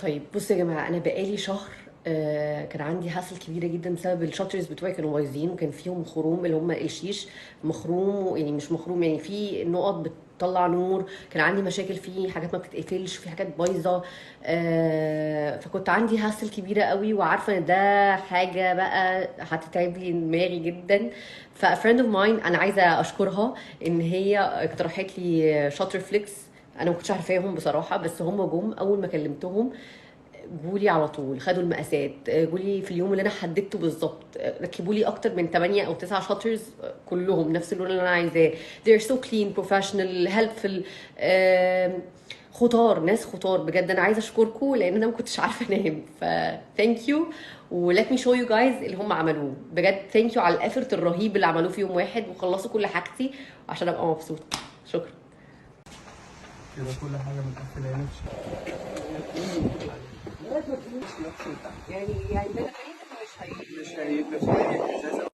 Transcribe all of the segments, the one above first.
طيب بصوا يا جماعة، انا بقالي شهر كان عندي hassle كبيرة جدا بسبب ال shutters بتوعي كانوا بايظين، وكان فيهم خروم اللي هم الشيش مخروم، يعني مش مخروم يعني في نقط بتطلع نور. كان عندي مشاكل في حاجات ما بتتقفلش، في حاجات بايظة، فكنت عندي hassle كبيرة قوي، وعارفه ان ده حاجة بقى هتتعب لي دماغي جدا. ف friend of mine انا عايزه اشكرها ان هي اقترحت لي Shutter Flix. انا ما كنتش عارفاهم بصراحة، بس هم جم اول ما كلمتهم جولي على طول، خدوا المقاسات، جولي في اليوم اللي انا حددته بالظبط، ركبوا لي اكتر من 8 او 9 shutters كلهم نفس اللون اللي انا عايزاه. They're so clean, professional, helpful. خطار، ناس خطار بجد. انا عايزه اشكركم لان انا ما كنتش عارفه انام، ف thank you و let me show you guys اللي هم عملوه بجد. thank you على ال effort الرهيب اللي عملوه في يوم واحد، وخلصوا كل حاجتي عشان ابقى مبسوطة. شكرا. كده كل حاجة متقفله هنا. يعني ده مش مش هيبقى في اي ازازة.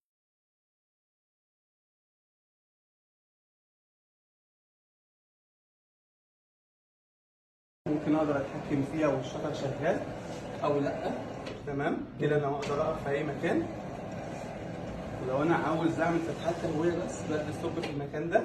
ممكن اقدر اتحكم فيها وال shutter شغال او لا. تمام كده انا اقدر اقف في اي مكان، ولو انا عاوز اعمل فتحات تهوية بس بدي stop في المكان ده.